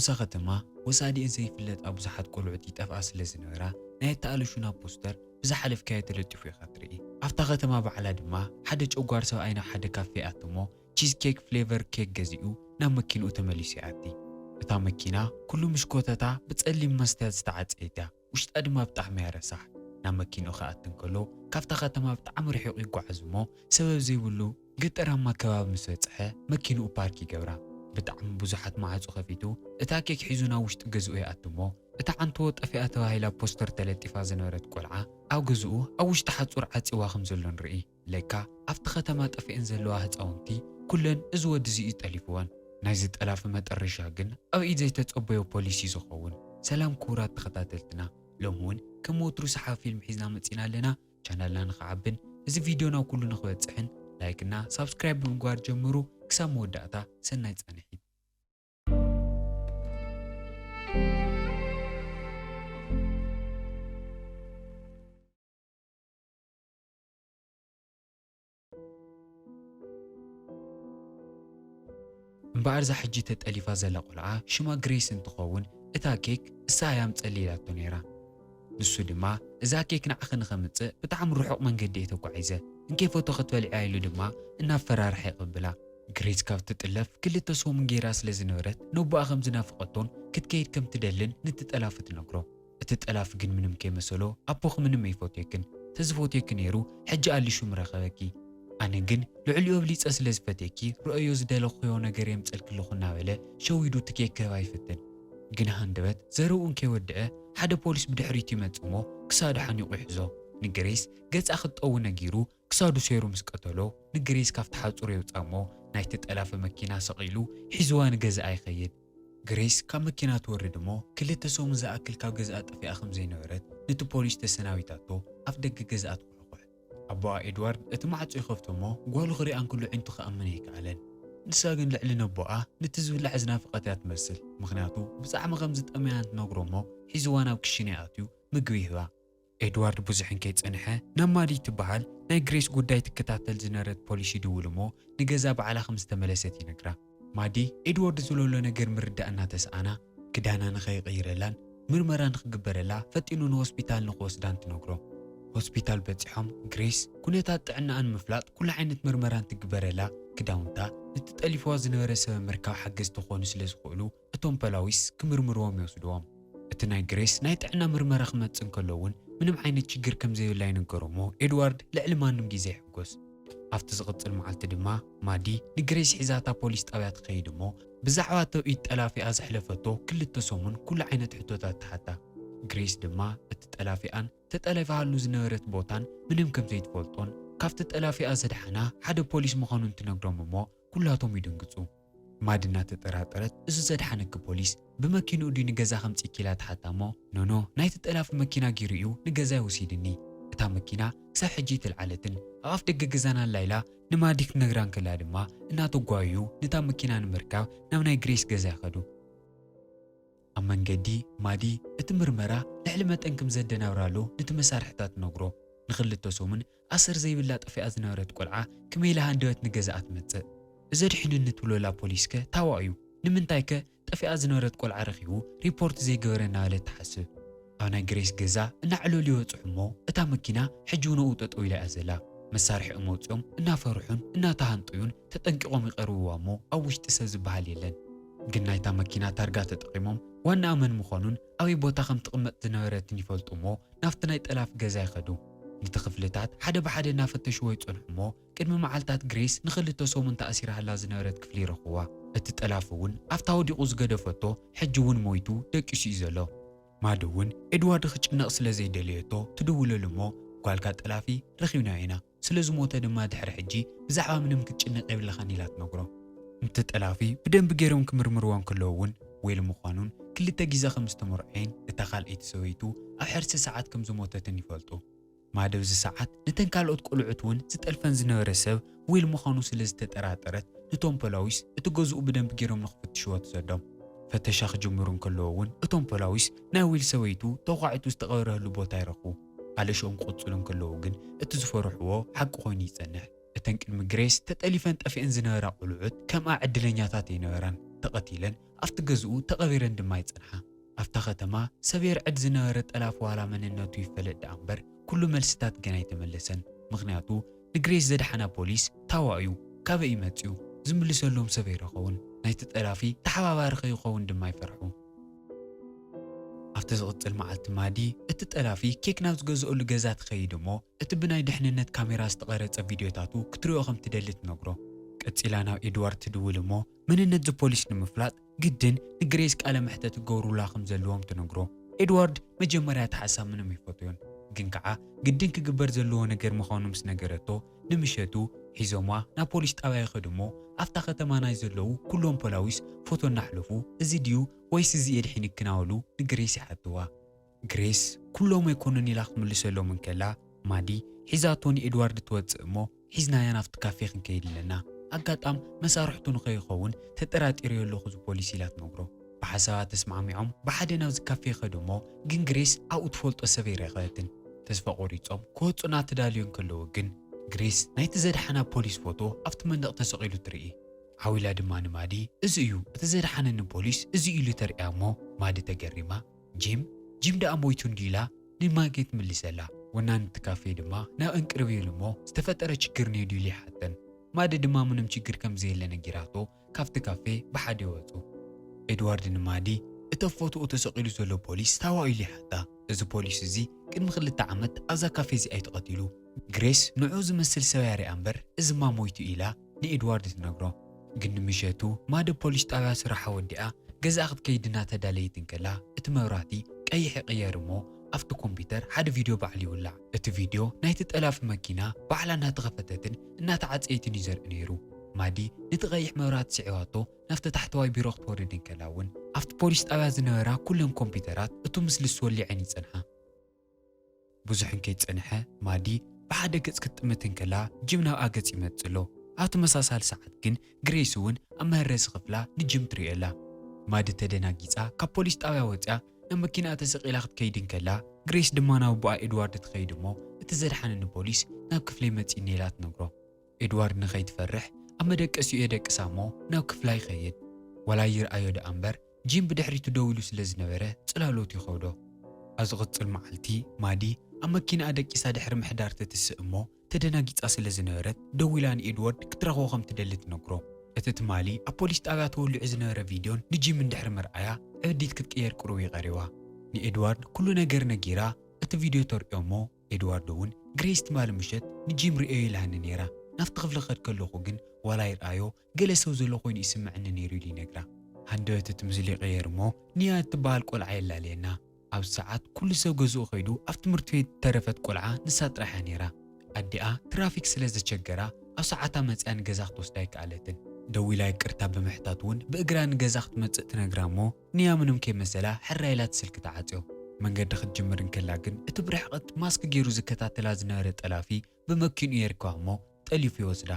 ኣብዛ ከተማ ወሳዲኤን ዘይፍለጣ ብዙሓት ቆልዑት ይጠፍኣ ስለ ዝነበራ፣ ናይ ኣተኣለሹና ፖስተር ብዝሓለፍካዮ ተለጢፉ ኢኻ ትርኢ። ኣብታ ከተማ ባዕላ ድማ ሓደ ጨጓር ሰብኣይ ናብ ሓደ ካፌ ኣትሞ ቺዝ ኬክ ፍሌቨር ኬክ ገዚኡ ናብ መኪንኡ ተመሊሱ ይኣቲ። እታ መኪና ኩሉ ምሽኮተታ ብጸሊም መስትያት ዝተዓጸየት እያ። ውሽጣ ድማ ብጣዕሚ እያ ረሳሕ። ናብ መኪንኡ ክኣቲ እንከሎ ካብታ ከተማ ብጣዕሚ ርሒቑ ይጓዓዝ እሞ ሰበብ ዘይብሉ ገጠራማ ከባቢ ምስ በጽሐ መኪንኡ ፓርክ ይገብራ። ብጣዕሚ ብዙሓት ማዕጾ ከፊቱ እታ ኬክ ሒዙ ናብ ውሽጢ ገዝኡ ይኣቲ እሞ እታ ዓንቶ ጠፊኣ ተባሂላ ፖስተር ተለጢፋ ዝነበረት ቆልዓ ኣብ ገዝኡ ኣብ ውሽጢ ሓጹር ዓጺዋ ከም ዘሎ ንርኢ። ለካ ኣብቲ ከተማ ጠፊኤን ዘለዋ ህጻውንቲ ኩለን እዚ ወዲ እዚ እዩ ጠሊፍወን። ናይዚ ጠላፊ መጠረሻ ግን ኣብ ኢድ ዘይተጸበዮ ፖሊስ እዩ ዝኸውን። ሰላም ክቡራት ተኸታተልትና፣ ሎሚ እውን ከም ወትሩ ሰሓብ ፊልም ሒዝና መጺና ኣለና። ቻናልና ንኽዓብን እዚ ቪድዮ ናብ ኩሉ ንኽበጽሕን ላይክ እና ሳብስክራይብ ብምግባር ጀምሩ። ክሳብ መወዳእታ ሰናይ ጻንሒት። እምበኣር እዛ ሕጂ ተጠሊፋ ዘላ ቆልዓ ሽማ ግሬስ እንትኸውን እታ ኬክ እሳ እያ ኣምጸሊ ኢላቶ ነይራ። ንሱ ድማ እዛ ኬክ ንዓኺ ንኸምጽእ ብጣዕሚ ርሑቕ መንገዲ እየ ተጓዒዘ፣ እንከይ ፎቶ ክትበልዕያ ኢሉ ድማ እናፈራርሐ ይቕብላ። ግሬስ ካብ ትጥለፍ ክልተ ሰሙን ገይራ ስለ ዝነበረት ነቦኣ ከም ዝናፍቐቶን ክትከይድ ከም ትደልን ንትጠላፊ ትነግሮ። እቲ ጠላፊ ግን ምንም ከይመሰሎ ኣቦኺ ምንም ኣይፎትየክን፣ ተዝፎትየኪ ነይሩ ሕጂ ኣሊሹ ምረኸበኪ። ኣነ ግን ልዕሊኡ ኣብሊጸ ስለ ዝፈትየኪ ርኣዮ ዝደለኽዮ ነገር የምጸልኪ ኣለኹ እናበለ ሸዊዱ እቲ ኬክ ክህባ ይፍትን። ግን ሃንደበት ዘረብኡ እንከይወድአ ሓደ ፖሊስ ብድሕሪቱ ይመጽእ እሞ ክሳዱ ሓኒቑ ይሕዞ። ንግሬስ ገጻ ክትጠዊ ነጊሩ ክሳዱ ሰይሩ ምስ ቀተሎ ንግሬስ ካብቲ ሓጹር የውጽኣ እሞ ናይቲ ጠላፊ መኪና ሰቒሉ ሒዝዋ ንገዛኣ ይኸይድ። ግሬስ ካብ መኪና ትወርድ እሞ ክልተ ሰሙን ዝኣክል ካብ ገዛኣ ጠፊኣ ከም ዘይነበረት ነቲ ፖሊስ ተሰናቢታቶ ኣፍ ደገ ገዛኣ ትኹሕኩሕ። ኣቦኣ ኤድዋርድ እቲ ማዕጾ ይኸፍቶ እሞ ጓሉ ክሪኣ እንክሎ ዒንቱ ክኣምን ኣይከኣለን። ንሳ ግን ልዕሊ ነቦኣ ነቲ ዝብላዕ ዝናፍቐት እያ ትመስል። ምኽንያቱ ብጣዕሚ ከም ዝጠመያ እንትነግሮ እሞ ሒዝዋ ናብ ክሽነ ኣትዩ ምግቢ ይህባ። ኤድዋርድ ብዙሕ እንከይጸንሐ ናብ ማዲ ትበሃል ናይ ግሬስ ጉዳይ ትከታተል ዝነበረት ፖሊስ ይድውል እሞ ንገዛ ባዕላ ከም ዝተመለሰት ይነግራ። ማዲ ኤድዋርድ ዝለሎ ነገር ምርዳእ እናተስኣና ክዳና ንኸይቕይረላን ምርመራ ንኽግበረላ ፈጢኑ ንሆስፒታል ንኽወስዳን ትነግሮ። ሆስፒታል በጺሖም ግሬስ ኩነታት ጥዕናኣ ንምፍላጥ ኩሉ ዓይነት ምርመራ እንትግበረላ ክዳውንታ ነቲ ጠሊፍዋ ዝነበረ ሰብ ምርካብ ሓገዝቲ ክኾኑ ስለ ዝኽእሉ እቶም ፖላዊስ ክምርምርዎም ይወስድዎም። እቲ ናይ ግሬስ ናይ ጥዕና ምርመራ ክመጽእ እንከሎ እውን ምንም ዓይነት ሽግር ከም ዘይብላ ይንገሮ እሞ ኤድዋርድ ልዕሊ ማንም ግዜ ይሕጎስ። ኣብቲ ዝቕጽል መዓልቲ ድማ ማዲ ንግሬስ ሒዛታ ፖሊስ ጣብያ ትኸይድ እሞ ብዛዕባ እቶ ኢድ ጠላፊኣ ዘሕለፈቶ ክልተ ሰሙን ኩሉ ዓይነት ሕቶታት ትሓታ። ግሬስ ድማ እቲ ጠላፊኣን ተጠላፊኣሉ ዝነበረት ቦታን ምንም ከም ዘይትፈልጦን ካብቲ ጠላፊኣ ዘድሓና ሓደ ፖሊስ ምዃኑን ትነግሮም እሞ ኩላቶም ይድንግጹ። ማዲ እናተጠራጠረት እዚ ዘድሓነኪ ፖሊስ ብመኪንኡ ድዩ ንገዛ ከምጽእኪ ኢላ ትሓታ እሞ ኖኖ ናይቲ ጠላፊ መኪና ጊሩ እዩ ንገዛይ ወሲድኒ። እታ መኪና ክሳብ ሕጂ ኣይተልዓለትን። ኣብ ኣፍ ደገ ገዛና ኣላ ኢላ ንማዲ ክትነግራ እንከላ ድማ እናተጓየዩ ነታ መኪና ንምርካብ ናብ ናይ ግሬስ ገዛ ይኸዱ። ኣብ መንገዲ ማዲ እቲ ምርመራ ልዕሊ መጠን ከም ዘደናብራሉ ነቲ መሳርሕታ ትነግሮ። ንኽልተ ሰሙን ኣሰር ዘይብላ ጠፊኣ ዝነበረት ቆልዓ ከመይ ኢላ ሃንደበት ንገዛኣ ትመጽእ? እዚ ኣድሒኑኒ ትብለላ ፖሊስከ ታዋኡ እዩ? ንምንታይከ ጠፊኣ ዝነበረት ቆልዓ ረኺቡ ሪፖርት ዘይገበረ እናበለት ትሓስብ። ኣብ ናይ ግሬስ ገዛ እናዕለሉ ይበጽሑ እሞ እታ መኪና ሕጂ እውን ኣብኡ ጠጠው ኢላ እያ ዘላ። መሳርሒኦም ኣውጺኦም እናፈርሑን እናተሃንጠዩን ተጠንቂቖም ይቐርብዋ እሞ ኣብ ውሽጢ ሰብ ዝበሃል የለን። ግን ናይታ መኪና ታርጋ ተጠቒሞም ዋናኣ መን ምዃኑን ኣበይ ቦታ ከም ትቕመጥ ዝነበረትን ይፈልጡ እሞ ናብቲ ናይ ጠላፊ ገዛ ይኸዱ። ነቲ ክፍልታት ሓደ ብሓደ እናፈተሽዎ ይጸንሑ እሞ ቅድሚ መዓልታት ግሬስ ንኽልተ ሰሙን ተኣሲራላ ዝነበረት ክፍሊ ይረኽብዋ። እቲ ጠላፊ እውን ኣብታ ወዲቑ ዝገደፈቶ ሕጂ እውን ሞይቱ ደቂሱ እዩ ዘሎ። ማዲ እውን ኤድዋርድ ክጭነቕ ስለ ዘይደለየቶ ትድውለሉ እሞ ጓልካ ጠላፊ ረኺብናዮ ኢና፣ ስለ ዝሞተ ድማ ድሕሪ ሕጂ ብዛዕባ ምንም ክትጭነቕ የብልኻን ኢላ ትነግሮ። ነቲ ጠላፊ ብደንቢ ገይሮም ክምርምርዎ እንከለዉ እውን ዌል ምዃኑን ክልተ ግዜ ከም ዝተመርዐየን እታ ካልኣይቲ ሰበይቱ ኣብ ሕርሲ ሰዓት ከም ዝሞተትን ይፈልጡ። ማዲ ኣብዚ ሰዓት ነተን ካልኦት ቆልዑት እውን ዝጠልፈን ዝነበረ ሰብ ዌል ምዃኑ ስለ ዝተጠራጠረት ነቶም ፖላዊስ እቲ ገዝኡ ብደንቢ ገይሮም ንኽፍትሽዎ ትሰዶም። ፈተሻ ክጅምሩ እንከለዉ እውን እቶም ፖላዊስ ናይ ዌል ሰበይቱ ተዃዒቱ ዝተቐበረሉ ቦታ ይረኽቡ። ኣለሽኦም ክቕጽሉ እንከለዉ ግን እቲ ዝፈርሕዎ ሓቂ ኮይኑ ይጸንሕ። እተን ቅድሚ ግሬስ ተጠሊፈን ጠፊአን ዝነበራ ቆልዑት ከምኣ ዕድለኛታት ኣይነበራን። ተቐቲለን ኣብቲ ገዝኡ ተቐቢረን ድማ ይጸንሓ። ኣብታ ከተማ ሰብየር ዕድ ዝነበረ ጠላፊ ዋላ መንነቱ ይፈለጥ ደኣ እምበር ኩሉ መልስታት ግን ኣይተመለሰን። ምኽንያቱ ንግሬስ ዘድሓና ፖሊስ ታዋ እዩ፣ ካበይ ይመጽኡ፣ ዝምልሰሎም ሰብ ኣይረኸቡን። ናይቲ ጠላፊ ተሓባባሪ ከይኸውን ድማ ይፈርሑ። ኣብቲ ዝቕጽል መዓልቲ ማዲ እቲ ጠላፊ ኬክ ናብ ዝገዝኦሉ ገዛ ትኸይድ እሞ እቲ ብናይ ድሕንነት ካሜራ ዝተቐረጸ ቪድዮታቱ ክትሪኦ ከም ትደሊ ትነግሮ። ቀጺላ ናብ ኤድዋርድ ትድውል እሞ መንነት እዚ ፖሊስ ንምፍላጥ ግድን ንግሬስ ቃለ መሕተት ክገብሩላ ከም ዘለዎም ትነግሮ። ኤድዋርድ መጀመርያ እቲ ሓሳብ ምንም ኣይፈትዮን፣ ግን ከኣ ግድን ክግበር ዘለዎ ነገር ምዃኑ ምስ ነገረቶ ንምሸቱ ሒዞምዋ ናብ ፖሊስ ጣብያ ይኸዱ እሞ ኣብታ ከተማ ናይ ዘለዉ ኩሎም ፖላዊስ ፎቶ እናሕለፉ እዚ ድዩ ወይስ እዚ የድሒንክናበሉ ንግሬስ ይሓትዋ። ግሬስ ኩሎም ኣይኮኑን ኢላ ክትምልሰሎም እንከላ ማዲ ሒዛቶ ንኤድዋርድ ትወፅእ እሞ ሒዝናያ ናብቲ ካፌ ክንከይድ ኣለና፣ ኣጋጣም መሳርሕቱ ንኸይኸውን ተጠራጢረዮ ኣለኹ እዚ ፖሊስ ኢላ ትነግሮ። ብሓሳባ ተስማዕሚዖም ብሓደ ናብዚ ካፌ ይኸዱ እሞ ግን ግሬስ ኣብኡ ትፈልጦ ሰብ ኣይረኸበትን። ተስፋ ቆሪፆም ክወፁ እናተዳልዩ እንከለዉ ግን ግሬስ ናይቲ ዘድሓና ፖሊስ ፎቶ ኣብቲ መንደቕ ተሰቒሉ ትርኢ። ዓው ኢላ ድማ ንማዲ እዚ እዩ እቲ ዘድሓነኒ ፖሊስ እዚ እዩ ኢሉ ተርእያ እሞ ማዲ ተገሪማ ጂም ጂም ደኣ ሞይቱ እንድዩ ኢላ ንማጌ ትምልሰላ። ወናኒ እቲ ካፌ ድማ ናብ እንቅርብ ይብል እሞ ዝተፈጠረ ችግር እኒኦ ድዩ ኢሉ ይሓተን። ማዲ ድማ ምንም ችግር ከም ዘየለ ነጊራቶ ካብቲ ካፌ ብሓደ ይወፁ። ኤድዋርድ ንማዲ እቲ ኣብ ፎቶኡ ተሰቒሉ ዘሎ ፖሊስ ታዋኡ ኢሉ ይሓታ። እዚ ፖሊስ እዚ ቅድሚ ክልተ ዓመት ኣብዛ ካፌ እዚኣ እዩ ተቐቲሉ። ግሬስ ንዑ ዝመስል ሰብ እያ ሪኣ እምበር እዚማ ሞይቱ ኢላ ንኤድዋርድ ትነግሮ። ግን ንምሸቱ ማዲ ፖሊስ ጣብያ ስራሓ ወዲኣ ገዛኣ ክትከይድ እናተዳለየት እንከላ እቲ መብራህቲ ቀይሕ ይቕየር እሞ ኣብቲ ኮምፒውተር ሓደ ቪድዮ ባዕሉ ይውላዕ። እቲ ቪድዮ ናይቲ ጠላፊ መኪና ባዕላ እናተኸፈተትን እናተዓፀየትን እዩ ዘርኢ ነይሩ። ማዲ ነቲ ቀይሕ መብራህቲ ስዒባቶ ናብቲ ታሕተዋይ ቢሮ ክትወርድ እንከላ እውን ኣብቲ ፖሊስ ጣብያ ዝነበራ ኩለን ኮምፒውተራት እቱ ምስልስ ወሊዐን ይጸንሓ። ብዙሕ እንከይጸንሐ ማዲ ብሓደ ገጽ ክትጥምት እንከላ ጂም ናብኣ ገጽ ይመጽእ ኣሎ። ኣብ ተመሳሳሊ ሰዓት ግን ግሬስ እውን ኣብ መህረሲ ክፍላ ንጂም ትርእየላ። ማዲ ተደናጊጻ ካብ ፖሊስ ጣብያ ወጺኣ ናብ መኪናኣ ተሰቒላ ክትከይድ እንከላ ግሬስ ድማ ናብ ኣቦኣ ኤድዋርድ ትኸይድ እሞ እቲ ዘድሓነኒ ፖሊስ ናብ ክፍለይ መጺእኒ ኢላ ትነግሮ። ኤድዋርድ ንኸይትፈርሕ ኣብ መደቀሲኡ የደቅሳ እሞ ናብ ክፍላ ይኸይድ። ዋላ ይርኣዮ ደኣ እምበር ጂም ብድሕሪቱ ደው ኢሉ ስለ ዝነበረ ጽላሎት ይኸብዶ። ኣብ ዝቕጽል መዓልቲ ማዲ ኣብ መኪናኣ ደቂሳ ድሕሪ ምሕዳር ትትስእ እሞ ተደናጊጻ ስለ ዝነበረት ደዊላ ንኤድዋርድ ክትረኽቦ ከም ትደሊ ትነግሮ። እቲ ትማሊ ኣብ ፖሊስ ጣብያ ተወሊዑ ዝነበረ ቪድዮን ንጂምን ድሕሪ ምርኣያ ዕብዲት ክትቅየር ቅሩብ እዩ ቀሪባ። ንኤድዋርድ ኩሉ ነገር ነጊራ እቲ ቪድዮ ተርእዮ እሞ ኤድዋርድ እውን ግሬስ ትማሊ ምሸት ንጂም ርእዮ ኢላኒ ነይራ። ናብቲ ክፍሊ ክኸድ ከለኹ ግን ዋላ ይርኣዮ ገለ ሰብ ዘሎ ኮይኑ ይስምዐኒ ነይሩ ኢሉ ይነግራ። ሃንደበት እቲ ምስሉ ይቕየር እሞ ኒያ እትበሃል ቆልዓ የላልየና። ኣብ ሰዓት ኩሉ ሰብ ገዝኡ ከይዱ ኣብ ትምህርቲ ቤት ዝተረፈት ቆልዓ ንሳ ጥራሕ እያ ነይራ። ኣዲኣ ትራፊክ ስለ ዘቸገራ ኣብ ሰዓታ መጺኣ ንገዛ ክትወስዳ ኣይከኣለትን። ደዊላ ይቅርታ ብምሕታት እውን ብእግራ ንገዛ ክትመጽእ ትነግራ እሞ ንያ ምንም ከይመሰላ ሕራይ ኢላ እቲ ስልኪ ተዓጽዮ። መንገዲ ክትጅምር እንከላ ግን እቲ ብርሕቐት ማስክ ገይሩ ዝከታተላ ዝነበረ ጠላፊ ብመኪንኡ የርክባ እሞ ጠሊፉ ይወስዳ።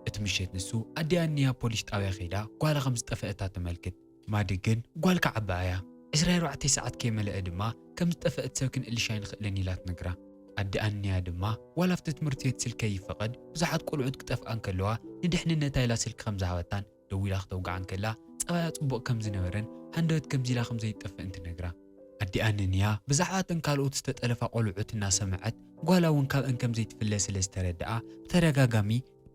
እቲ ምሸት ንሱ ኣዲኣ ንያ ፖሊስ ጣብያ ከይዳ ጓላ ከም ዝጠፈአታ ተመልክት። ማዲ ግን ጓል ክዓብኣ እያ። ዕስራን ኣርባዕተን ሰዓት ከይመለአ ድማ ከም ዝጠፈአት ሰብ ክንእልሽ ኣይንኽእልን ኢላ ትነግራ። ኣዲኣ ንያ ድማ ዋላ ኣብቲ ትምህርቲ ቤት ስልኪ ከይፈቐድ ብዙሓት ቆልዑት ክጠፍኣ እንከለዋ ንድሕንነታ ኢላ ስልኪ ከም ዝሃበታን ደዊላ ክተውግዓ እንከላ ጸባያ ጽቡቕ ከም ዝነበረን ሃንደበት ከምዚ ኢላ ከም ዘይትጠፍእን ትነግራ። ኣዲኣ ንንያ ብዛዕባ እተን ካልኦት ዝተጠለፋ ቆልዑት እናሰምዐት ጓላ እውን ካብአን ከም ዘይትፍለ ስለ ዝተረድኣ ብተደጋጋሚ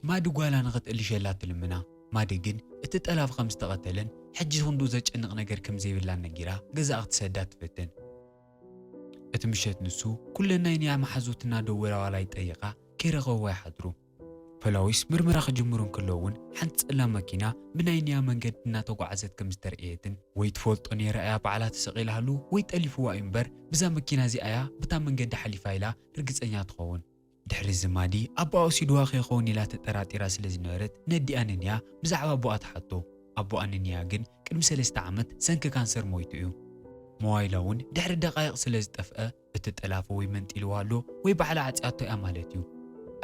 ማዲ ጓላ ንኽትእልሸላ ትልምና። ማዲ ግን እቲ ጠላፊ ከም ዝተቐተለን ሕጂ ክንድኡ ዘጨንቕ ነገር ከም ዘይብላን ነጊራ ገዛኣ ክትሰዳ ትፍትን። እቲ ምሸት ንሱ ኩለን ናይ ንያ መሓዙት እናደወላ ዋላ ይጠይቓ ከይረኸብዋ ይሓድሩ። ፖላዊስ ምርመራ ክጅምሩ እንከለዉ እውን ሓንቲ ጸላም መኪና ብናይ ንያ መንገዲ እናተጓዓዘት ከም ዝተርእየትን ወይ ትፈልጦ ነይራ እያ ባዕላ ተሰቒላሉ ወይ ጠሊፍዋ እዩ እምበር ብዛ መኪና እዚኣ እያ ብታ መንገዲ ሓሊፋ ኢላ ርግጸኛ ትኸውን። ድሕሪ እዚ ማዲ ኣቦኣ ወሲድዋ ከይኸውን ኢላ ተጠራጢራ ስለ ዝነበረት ነዲኣ ንንያ ብዛዕባ ኣቦኣ ትሓቶ። ኣቦኣ ንንያ ግን ቅድሚ ሰለስተ ዓመት ሰንኪ ካንሰር ሞይቱ እዩ። ሞባይላ እውን ድሕሪ ደቃይቕ ስለ ዝጠፍአ እቲ ጠላፊ ወይ መንጢልዋ ኣሎ ወይ ባዕላ ዓጽያቶ እያ ማለት እዩ።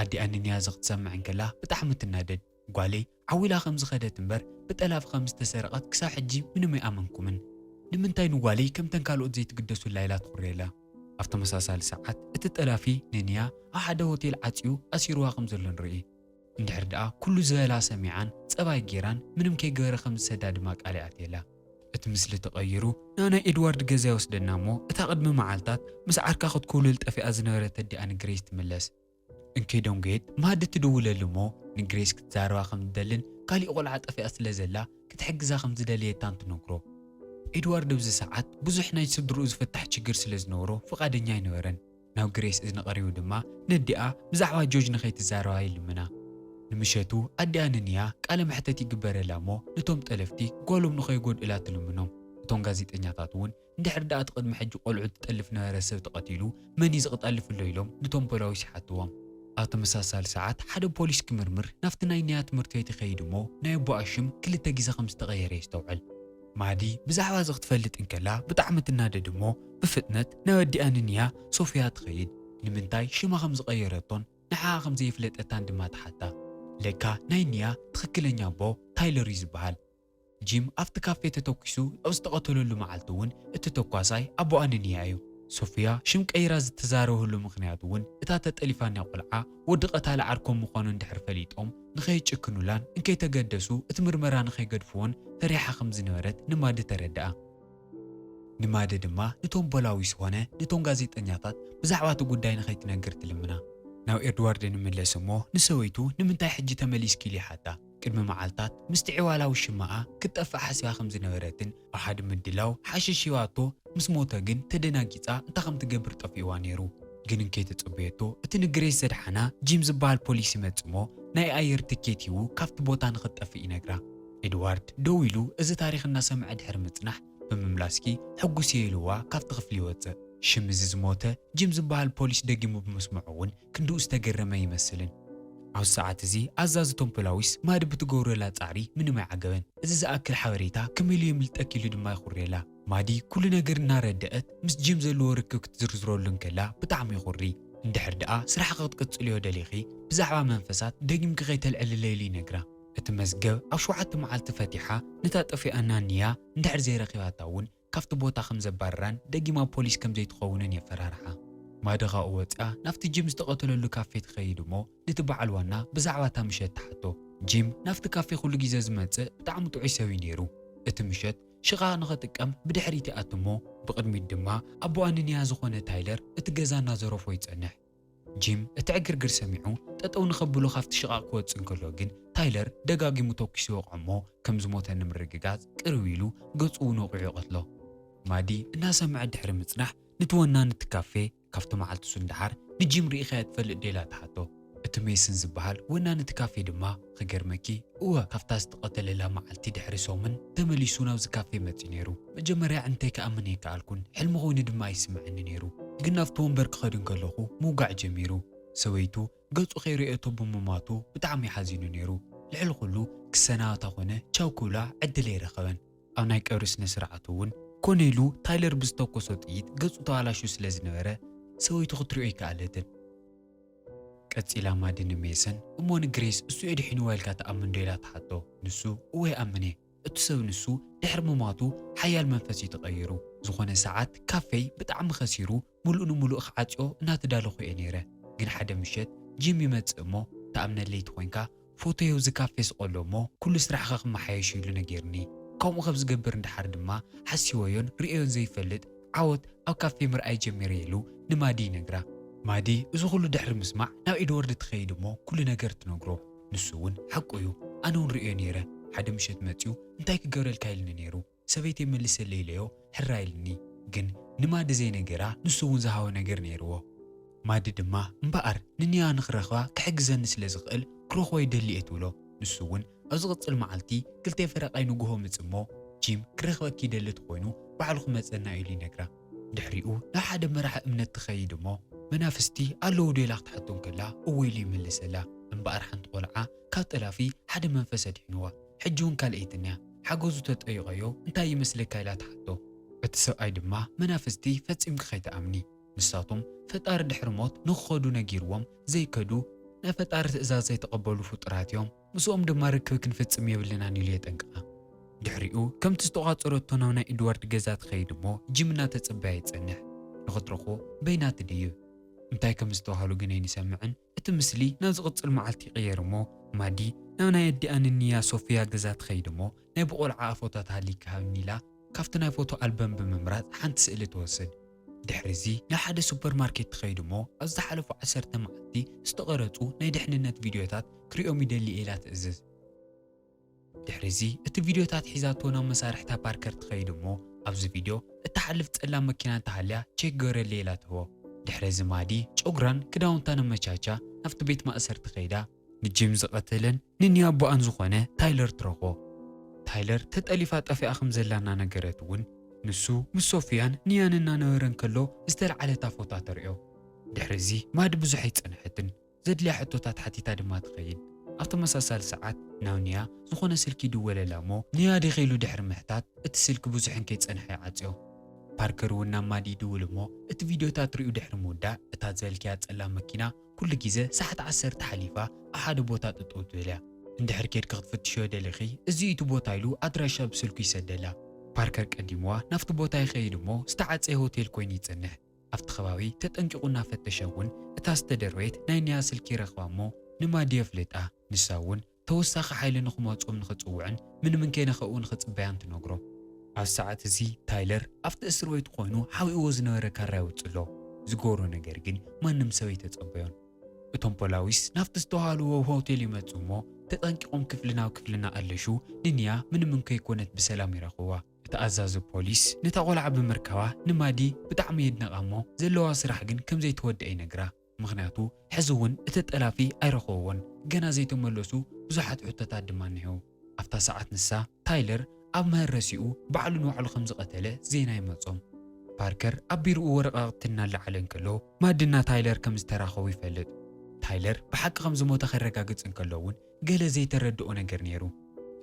ኣዲኣ ንንያ እዚ ክትሰምዕ እንከላ ብጣዕሚ ትናደድ። ጓለይ ዓው ኢላ ከም ዝኸደት እምበር ብጠላፊ ከም ዝተሰረቐት ክሳብ ሕጂ ምንም ኣይኣመንኩምን። ንምንታይ ንጓለይ ከምተን ካልኦት ዘይትግደሱላ ኢላ ትኹርየላ። ኣብ ተመሳሳሊ ሰዓት እቲ ጠላፊ ንንያ ኣብ ሓደ ሆቴል ዓጽዩ ኣሲርዋ ከም ዘሎ ንርኢ። እንድሕር ደኣ ኩሉ ዝበላ ሰሚዓን ጸባይ ጌራን ምንም ከይገበረ ከም ዝሰዳ ድማ ቃል ይኣትየላ። እቲ ምስሊ ተቐይሩ ናብ ናይ ኤድዋርድ ገዛ ይወስደና እሞ፣ እታ ቅድሚ መዓልታት ምስ ዓርካ ክትኩውልል ጠፊኣ ዝነበረት ኣዲኣ ንግሬስ ትምለስ። እንከይዶም ጌት ማዲ ትድውለሉ እሞ፣ ንግሬስ ክትዛረባ ከም ትደልን ካሊእ ቆልዓ ጠፊኣ ስለ ዘላ ክትሕግዛ ከም ዝደለየታን ትነግሮ። ኤድዋርድ ኣብዚ ሰዓት ብዙሕ ናይ ስድርኡ ዝፍታሕ ችግር ስለ ዝነበሮ ፍቓደኛ ኣይነበረን። ናብ ግሬስ እዝኒ ቀሪቡ ድማ ነዲኣ ብዛዕባ ጆርጅ ንኸይትዛረባ ይልምና። ንምሸቱ ኣዲኣ ንንያ ቃለ መሕተት ይግበረላ እሞ፣ ነቶም ጠለፍቲ ጓሎም ንኸይጎድእላ ትልምኖም። እቶም ጋዜጠኛታት እውን፣ እንድሕር ደኣ እቲ ቅድሚ ሕጂ ቆልዑ ትጠልፍ ነበረ ሰብ ተቐቲሉ፣ መን እዩ ዝቕጠልፍ ኣሎ ኢሎም ነቶም ፖላዊስ ይሓትዎም። ኣብ ተመሳሳሊ ሰዓት ሓደ ፖሊስ ክምርምር ናብቲ ናይ ንያ ትምህርቲ ቤት ይኸይድ እሞ፣ ናይ ኣቦኣ ሽም ክልተ ግዜ ከም ዝተቐየረ የስተውዕል። ማዲ ብዛዕባ እዚ ክትፈልጥ እንከላ ብጣዕሚ ትናደድ እሞ፣ ብፍጥነት ናብ ኣዲኣ ንንያ ሶፊያ ትኸይድ። ንምንታይ ሽማ ከም ዝቐየረቶን ንዓኣ ከም ዘየፍለጠታን ድማ ትሓታ። ለካ ናይ ንያ ትኽክለኛ ኣቦ ታይለር እዩ ዝበሃል። ጂም ኣብቲ ካፌ ተተኲሱ ኣብ ዝተቐተለሉ መዓልቲ እውን እቲ ተኳሳይ ኣቦኣ ንንያ እዩ። ሶፊያ ሽም ቀይራ ዝተዛረበሉ ምኽንያት እውን እታ ተጠሊፋ ንያ ቆልዓ ወዲ ቀታሊ ዓርኮም ምዃኑ እንድሕር ፈሊጦም ንኸይጭክኑላን እንከይተገደሱ እቲ ምርመራ ንኸይገድፍዎን ፈሪሓ ከም ዝነበረት ንማዲ ተረድኣ። ንማዲ ድማ ነቶም ፖላዊስ ኾነ ነቶም ጋዜጠኛታት ብዛዕባ እቲ ጉዳይ ንኸይትነግር ትልምና። ናብ ኤድዋርድ ንምለስ እሞ ንሰበይቱ ንምንታይ ሕጂ ተመሊስኪ ኢሉ ይሓታ። ቅድሚ መዓልታት ምስቲ ዕዋላ ውሽማኣ ክትጠፍእ ሓሲባ ከም ዝነበረትን ኣብ ሓደ ምድላው ሓሽሽ ሂባቶ ምስ ሞተ ግን ተደናጊጻ እንታይ ከም ትገብር ጠፊእዋ ነይሩ። ግን እንከይተጸበየቶ እቲ ንግሬስ ዘድሓና ጂም ዝበሃል ፖሊስ ይመጽእ እሞ ናይ ኣየር ትኬት ሂቡ ካብቲ ቦታ ንኽትጠፍእ ይነግራ። ኤድዋርድ ደው ኢሉ እዚ ታሪኽ እናሰምዐ ድሕሪ ምጽናሕ ብምምላስኪ ሕጉስ እየ ኢልዋ ካብቲ ክፍሊ ይወጽእ። ሽም እዚ ዝሞተ ጂም ዝበሃል ፖሊስ ደጊሙ ብምስምዑ እውን ክንድኡ ዝተገረመ ይመስልን። ኣብዚ ሰዓት እዚ ኣዛዚ ቶም ፖላዊስ ማዲ ብትገብረላ ጻዕሪ ምንም ኣይዓገበን። እዚ ዝኣክል ሓበሬታ ከመይ ኢሉ የምልጠኪ ኢሉ ድማ ይኹርየላ። ማዲ ኩሉ ነገር እናረደአት ምስ ጂም ዘለዎ ርክብ ክትዝርዝረሉ እንከላ ብጣዕሚ ይኹሪ። እንድሕር ደኣ ስራሕኺ ክትቅጽልዮ ደሊኺ ብዛዕባ መንፈሳት ደጊምኪ ከይተልዕልለ ኢሉ ይነግራ። እቲ መዝገብ ኣብ ሸውዓተ መዓልቲ ፈቲሓ ነታ ጠፊኣና ንያ እንድሕር ዘይረኺባታ እውን ካብቲ ቦታ ከም ዘባርራን ደጊማ ፖሊስ ከም ዘይትኸውንን የፈራርሓ። ማዲ ካብኡ ወፂኣ ናብቲ ጂም ዝተቐተለሉ ካፌ ትኸይድ እሞ ነቲ በዓል ዋና ብዛዕባ እታ ምሸት ትሓቶ። ጂም ናብቲ ካፌ ኩሉ ግዜ ዝመጽእ ብጣዕሚ ጥዑይ ሰብ እዩ ነይሩ። እቲ ምሸት ሽቓቕ ንኸጥቀም ብድሕሪት ይኣቱ እሞ ብቕድሚት ድማ ኣቦኣ ንንያ ዝኾነ ታይለር እቲ ገዛ እናዘረፎ ይጸንሕ። ጂም እቲ ዕግርግር ሰሚዑ ጠጠው ንኸብሎ ካብቲ ሽቓቕ ክወጽእ እንከሎ ግን ታይለር ደጋጊሙ ተኲሱ ይወቕዖ እሞ ከም ዝሞተ ንምርግጋጽ ቅርብ ኢሉ ገጹ እውን ወቒዑ ይቐትሎ። ማዲ እናሰምዐ ድሕሪ ምጽናሕ ነቲ ወናኒ እቲ ካፌ ካብቲ መዓልቲ እሱ ንደሓር ንጂም ርኢኻዮ ትፈልጥ ዶ ኢላ ትሓቶ። እቲ ሜስን ዝበሃል ወናኒ እቲ ካፌ ድማ ክገርመኪ እወ ካብታ ዝተቐተለላ መዓልቲ ድሕሪ ሰሙን ተመሊሱ ናብዚ ካፌ መጺኡ ነይሩ። መጀመርያ እንታይ ክኣምን ኣይከኣልኩን፣ ሕልሚ ኮይኑ ድማ ኣይስምዐኒ ነይሩ። ግን ናብቲ ወንበር ክኸድ እንከለኹ ምውጋዕ ጀሚሩ። ሰበይቱ ገጹ ከይርእየቶ ብምማቱ ብጣዕሚ ሓዚኑ ነይሩ። ልዕሊ ኩሉ ክሰናበታ ኮነ ቻው ክብላ ዕድል ኣይረኸበን። ኣብ ናይ ቀብሪ ስነ ስርዓቱ እውን ኮነ ኢሉ ታይለር ብዝተኮሶ ጥይት ገጹ ተባላሹ ስለ ዝነበረ ሰበይቱ ክትሪኦ ኣይከኣለትን። ቀጺላ ማዲ ንሜሰን እሞ ንግሬስ እሱ የድሒንዋ ኢልካ ትኣምን ዶ ኢላ ትሓቶ። ንሱ እወ ይኣምን እየ። እቲ ሰብ ንሱ ድሕሪ ምማቱ ሓያል መንፈስ እዩ ተቐይሩ። ዝኾነ ሰዓት ካፌይ ብጣዕሚ ከሲሩ ምሉእ ንምሉእ ክዓጽዮ እናተዳለኹ እየ ነይረ። ግን ሓደ ምሸት ጂም ይመጽእ እሞ ትኣምነለይ ተኾይንካ ፎቶዮ እዚ ካፌ ስቐሎ እሞ ኩሉ ስራሕኻ ክመሓየሽ ኢሉ ነጊርኒ። ከምኡ ከም ዝገብር እንድሓር ድማ ሓሲበዮን ርእዮን ዘይፈልጥ ዓወት ኣብ ካፌ ምርኣይ ጀሚረ ኢሉ ንማዲ ይነግራ። ማዲ እዚ ኩሉ ድሕሪ ምስማዕ ናብ ኤድዋርድ ትኸይድ እሞ ኩሉ ነገር ትነግሮ። ንሱ እውን ሓቁ እዩ፣ ኣነ እውን ርእዮ ነይረ። ሓደ ምሸት መጺኡ እንታይ ክገብረልካ ኢልኒ ነይሩ። ሰበይተይ መልሰለይ ኢለዮ ሕራይ ኢልኒ። ግን ንማዲ ዘይነገራ ንሱ እውን ዝሃቦ ነገር ነይርዎ። ማዲ ድማ እምበኣር ንንያ ንኽረኽባ ክሕግዘኒ ስለ ዝኽእል ክረኽቦ ይደሊ እየ ትብሎ። ንሱ እውን ኣብ ዝቕጽል መዓልቲ ክልተ ፈረቓይ ንግሆ ምጽእ እሞ ጂም ክረኽበኪ ይደሊ ተኾይኑ ባዕሉ ክመጸና ኢሉ ይነግራ። ድሕሪኡ ናብ ሓደ መራሒ እምነት ትኸይድ እሞ መናፍስቲ ኣለዉ ዶ ኢላ ክትሓቶ እንከላ እወ ኢሉ ይምልሰላ። እምበኣር ሓንቲ ቆልዓ ካብ ጠላፊ ሓደ መንፈስ ኣድሒንዋ። ሕጂ እውን ካልኣይትን እያ። ሓገዙ ተጠይቐዮ እንታይ ይመስለካ ኢላ ትሓቶ። እቲ ሰብኣይ ድማ መናፍስቲ ፈጺምኪ ከይትኣምኒ፣ ንሳቶም ፈጣሪ ድሕሪ ሞት ንኽኸዱ ነጊርዎም ዘይከዱ ናይ ፈጣሪ ትእዛዝ ዘይተቐበሉ ፍጡራት እዮም። ምስኦም ድማ ርክብ ክንፍጽም የብልናን ኢሉ የጠንቅቓ። ድሕሪኡ ከምቲ ዝተቋጸረቶ ናብ ናይ ኤድዋርድ ገዛ ትኸይድ እሞ ጂም እናተጸበያ ይጸንሕ። ንኽትረኽቦ በይና ትድይብ። እንታይ ከም ዝተባህሉ ግን ኣይንሰምዕን። እቲ ምስሊ ናብ ዝቕጽል መዓልቲ ይቕየር እሞ ማዲ ናብ ናይ ኣዲኣ ንንያ ሶፊያ ገዛ ትኸይድ እሞ ናይ ብቆልዓ ኣፎታት ሃሊካ ሃብኒ ኢላ ካብቲ ናይ ፎቶ ኣልበም ብምምራጽ ሓንቲ ስእሊ ትወስድ። ድሕሪ እዚ ናብ ሓደ ሱፐርማርኬት ትኸይድ እሞ፣ ኣብ ዝሓለፉ ዓሰርተ መዓልቲ ዝተቐረጹ ናይ ድሕንነት ቪድዮታት ክሪኦም ይደሊ ኢላ ትእዝዝ። ድሕሪ እዚ እቲ ቪድዮታት ሒዛቶ ናብ መሳርሕታ ፓርከር ትኸይድ እሞ፣ ኣብዚ ቪድዮ እትሓልፍ ጸላም መኪና እንተሃልያ ቼክ ግበረለይ ኢላ ትህቦ። ድሕሪ እዚ ማዲ ጨጉራን ክዳውንታን ኣመቻቻ ናብቲ ቤት ማእሰርቲ ከይዳ፣ ንጂም ዝቐተለን ንኒ ኣቦኣን ዝኾነ ታይለር ትረኽቦ። ታይለር ተጠሊፋ ጠፊኣ ከም ዘላ እናነገረት እውን፣ ንሱ ምስ ሶፊያን ንያን እናነበረ እንከሎ ዝተልዓለታ ፎታ ተርእዮ። ድሕሪ እዚ ማዲ ብዙሕ ኣይጸንሐትን። ዘድልያ ሕቶታት ሓቲታ ድማ ትኸይድ። ኣብ ተመሳሳሊ ሰዓት ናብ ንያ ዝኾነ ስልኪ ይድወለላ እሞ፣ ንያ ዲኺ ኢሉ ድሕሪ ምሕታት፣ እቲ ስልኪ ብዙሕ እንከይጸንሐ ይዓጽዮ። ፓርከር እውን ናብ ማዲ ይድውል እሞ፣ እቲ ቪድዮታት ሪኡ ድሕሪ ምውዳእ፣ እታ ዝበልክያ ጸላም መኪና ኩሉ ግዜ ሰዓት ዓሰርተ ሓሊፋ ኣብ ሓደ ቦታ ጠጠው ትብል እያ። እንድሕር ኬድኪ ክትፍትሽዮ ደሊኺ፣ እዚ እዩ እቲ ቦታ ኢሉ ኣድራሻ ብስልኩ ይሰደላ። ፓርከር ቀዲምዋ ናብቲ ቦታ ይኸይድ እሞ፣ ዝተዓጸየ ሆቴል ኮይኑ ይጸንሕ። ኣብቲ ከባቢ ተጠንቂቑ እናፈተሸ እውን እታ ዝተደርበየት ናይ ንያ ስልኪ ይረኽባ እሞ ንማዲ የፍልጣ። ንሳ እውን ተወሳኺ ሓይሊ ንኽመጽኦም ንኽጽውዕን ምንም እንከይነኸኡ ንኽጽበያን ትነግሮ። ኣብ ሰዓት እዚ ታይለር ኣብቲ እስር ቤት ኮይኑ ሓዊእዎ ዝነበረ ካራ ይወጽእ ኣሎ። ዝገብሮ ነገር ግን ማንም ሰብ ኣይተጸበዮን። እቶም ፖላዊስ ናብቲ ዝተዋሃልዎ ሆቴል ይመጹ እሞ ተጠንቂቖም ክፍሊ ናብ ክፍሊ እናኣለሹ ንንያ ምንም እንከይኮነት ብሰላም ይረኽብዋ። እቲ ኣዛዚ ፖሊስ ነታ ቆልዓ ብምርካባ ንማዲ ብጣዕሚ የድንቓ እሞ ዘለዋ ስራሕ ግን ከም ዘይተወደአ ይነግራ። ምኽንያቱ ሕዚ እውን እቲ ጠላፊ ኣይረኸብዎን፣ ገና ዘይተመለሱ ብዙሓት ሕቶታት ድማ እኒሄው። ኣብታ ሰዓት ንሳ ታይለር ኣብ መሀረሲኡ ባዕሉ ንባዕሉ ከም ዝቐተለ ዜና ይመጾም። ፓርከር ኣብ ቢሮኡ ወረቓቕቲ እናለዓለ እንከሎ ማድና ታይለር ከም ዝተራኸቡ ይፈልጥ። ታይለር ብሓቂ ከም ዝሞተ ከረጋግጽ እንከሎ እውን ገለ ዘይተረድኦ ነገር ነይሩ።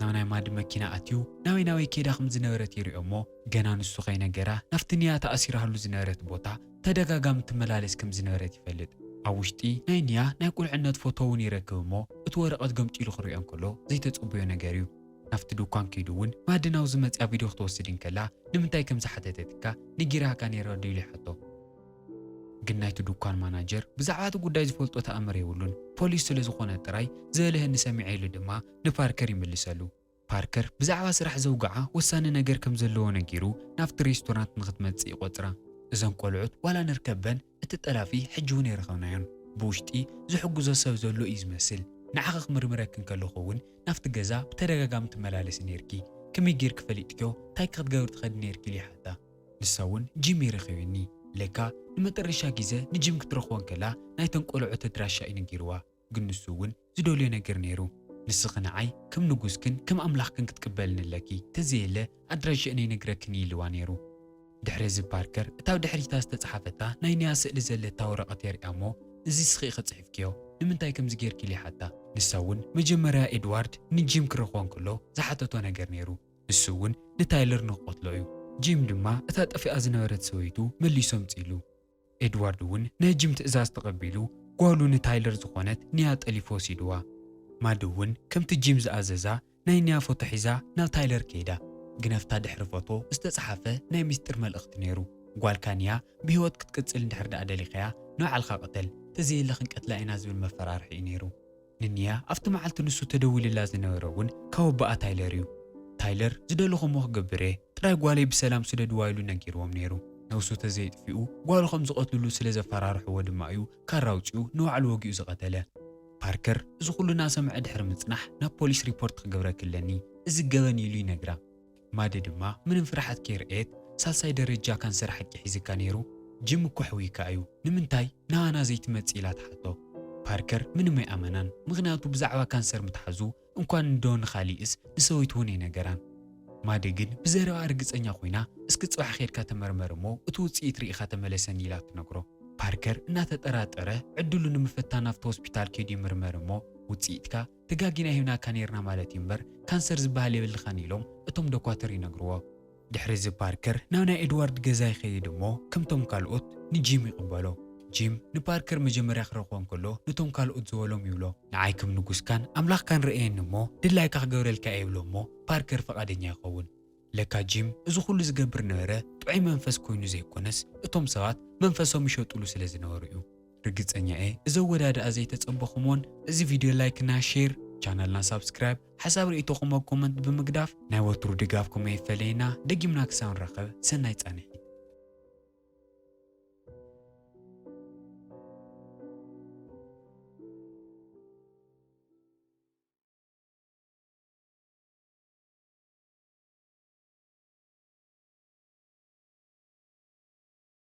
ናብ ናይ ማድ መኪና ኣትዩ ናበይ ናበይ ከይዳ ከም ዝነበረት ይሪኦ እሞ ገና ንሱ ከይነገራ ናብቲ ንያ ተኣሲራሉ ዝነበረት ቦታ ተደጋጋሚ ትመላለስ ከም ዝነበረት ይፈልጥ። ኣብ ውሽጢ ናይ ንያ ናይ ቁልዕነት ፎቶ እውን ይረክብ እሞ እቲ ወረቐት ገምጢሉ ክሪኦ እንከሎ ዘይተጸበዮ ነገር እዩ። ናብቲ ድኳን ከይዱ እውን ማዲ ናብዚ መጽያ ቪድዮ ክትወስድ እንከላ ንምንታይ ከም ዝሓተተትካ ነጊራካ ነይራ ዶ ኢሉ ይሓቶ። ግን ናይቲ ድኳን ማናጀር ብዛዕባ እቲ ጉዳይ ዝፈልጦ ተኣምር የብሉን። ፖሊስ ስለ ዝኾነ ጥራይ ዝበልሀኒ ሰሚዐ ኢሉ ድማ ንፓርከር ይምልሰሉ። ፓርከር ብዛዕባ ስራሕ ዘውግዓ ወሳኒ ነገር ከም ዘለዎ ነጊሩ ናብቲ ሬስቶራንት ንኽትመጽእ ይቆጽራ። እዘን ቆልዑት ዋላ ንርከበን እቲ ጠላፊ ሕጂ እውን ኣይረኸብናዮን። ብውሽጢ ዝሕግዞ ሰብ ዘሎ እዩ ዝመስል። ንዓኺ ክምርምረኪ እንከለኹ እውን ናብቲ ገዛ ብተደጋጋሚ ትመላለሲ ነይርኪ። ከመይ ጌርኪ ፈሊጥክዮ? እንታይ ክትገብሪ ትኸዲ ነይርኪ? ኢሉ ይሓታ። ንሳ እውን ጂም ይረኺብኒ። ለካ ንመጠረሻ ግዜ ንጂም ክትረኽቦ እንከላ ናይተን ቆልዑት ኣድራሻ እዩ ነጊርዋ። ግን ንሱ እውን ዝደልዮ ነገር ነይሩ። ንስኺ ንዓይ ከም ንጉስክን ከም ኣምላኽክን ክትቅበልኒ ኣለኪ። ተዘየለ ኣድራሽአን ኣይነግረክን እዩ ኢልዋ ነይሩ። ድሕሪ እዚ ፓርከር እታ ኣብ ድሕሪታ ዝተጻሓፈታ ናይ ንያ ስእሊ ዘለታ ወረቐት የርእያ እሞ፣ እዚ እስኺ ኢኺ ጽሒፍክዮ፣ ንምንታይ ከምዚ ጌርኪ? ኢሉ ይሓታ። ንሳ እውን መጀመርያ ኤድዋርድ ንጂም ክረኽቦ እንከሎ ዝሓተቶ ነገር ነይሩ። ንሱ እውን ንታይለር ንኽቐትሎ እዩ። ጂም ድማ እታ ጠፊኣ ዝነበረት ሰበይቱ መሊሱ ኣምጺእሉ። ኤድዋርድ እውን ናይ ጂም ትእዛዝ ተቐቢሉ ጓሉ ንታይለር ዝኾነት ንያ ጠሊፉ ወሲድዋ። ማዲ እውን ከምቲ ጂም ዝኣዘዛ ናይ ንያ ፎቶ ሒዛ ናብ ታይለር ከይዳ። ግን ኣብታ ድሕሪ ፎቶ ዝተጻሓፈ ናይ ሚስጥር መልእኽቲ ነይሩ። ጓልካ ንያ ብህይወት ክትቅጽል እንድሕር ደኣ ደሊኻያ ንባዕልኻ ቅተል፣ ተዘየለ ክንቀትላ ኢና ዝብል መፈራርሒ እዩ ነይሩ። ንንያ ኣብቲ መዓልቲ ንሱ ተደዊልላ ዝነበረ እውን ካብ ኣቦኣ ታይለር እዩ። ታይለር ዝደለኹሞ ክገብር እየ፣ ጥራይ ጓለይ ብሰላም ስደድዋ ኢሉ ነጊርዎም ነይሩ። ነብሱ ተዘይጥፊኡ ጓሉ ከም ዝቐትልሉ ስለ ዘፈራርሕዎ ድማ እዩ ካራ ኣውጺኡ ንባዕሉ ወጊኡ ዝቐተለ። ፓርከር እዚ ኩሉ እናሰምዐ ድሕሪ ምጽናሕ ናብ ፖሊስ ሪፖርት ክገብረኪ ኣለኒ፣ እዚ ገበን እዩ ኢሉ ይነግራ። ማዲ ድማ ምንም ፍርሓት ከይረኣየት ሳልሳይ ደረጃ ካንሰር ሓቂ ሒዝካ ነይሩ፣ ጂም እኮ ሕውይካ እዩ፣ ንምንታይ ንኣና ዘይትመጽእ ኢላ ትሓቶ። ፓርከር ምንም ኣይኣመናን፣ ምኽንያቱ ብዛዕባ ካንሰር ምትሓዙ እንኳን እንዶ ንኻሊእስ ንሰበይቱ እውን ኣይነገራን። ማዲ ግን ብዘረባ ርግጸኛ ኮይና እስኪ ጽባሕ ኬድካ ተመርመር እሞ እቲ ውጽኢት ርኢኻ ተመለሰኒ ኢላ ትነግሮ። ፓርከር እናተጠራጠረ ዕድሉ ንምፍታን ናብቲ ሆስፒታል ከይዱ ይምርመር እሞ ውጽኢትካ ተጋጊና ሂብናካ ነይርና ማለት እዩ እምበር ካንሰር ዝበሃል የብልኻን ኢሎም እቶም ዶኳተር ይነግርዎ። ድሕሪ እዚ ፓርከር ናብ ናይ ኤድዋርድ ገዛ ይኸይድ እሞ ከምቶም ካልኦት ንጂም ይቕበሎ። ጂም ንፓርከር መጀመርያ ክረኽቦ እንከሎ ነቶም ካልኦት ዝበሎም ይብሎ። ንዓይ ከም ንጉስካን ኣምላኽካን ርኣየኒ እሞ ድላይካ ክገብረልካ እየ ይብሎ እሞ ፓርከር ፈቓደኛ ይኸውን። ለካ ጂም እዚ ኩሉ ዝገብር ነበረ ጥዑይ መንፈስ ኮይኑ ዘይኮነስ እቶም ሰባት መንፈሶም ይሸጡሉ ስለ ዝነበሩ እዩ። ርግጸኛ እየ እዚ ኣወዳድኣ ዘይተጸበኹምዎን እዚ ቪድዮ ላይክ እና ሼር ቻነልና ሳብስክራይብ፣ ሓሳብ ርእይቶኹም ኣብ ኮመንት ብምግዳፍ ናይ ወትሩ ድጋፍኩም ኣይፈለየና። ደጊምና ክሳብ ንራኸብ ሰናይ ጻንሒት።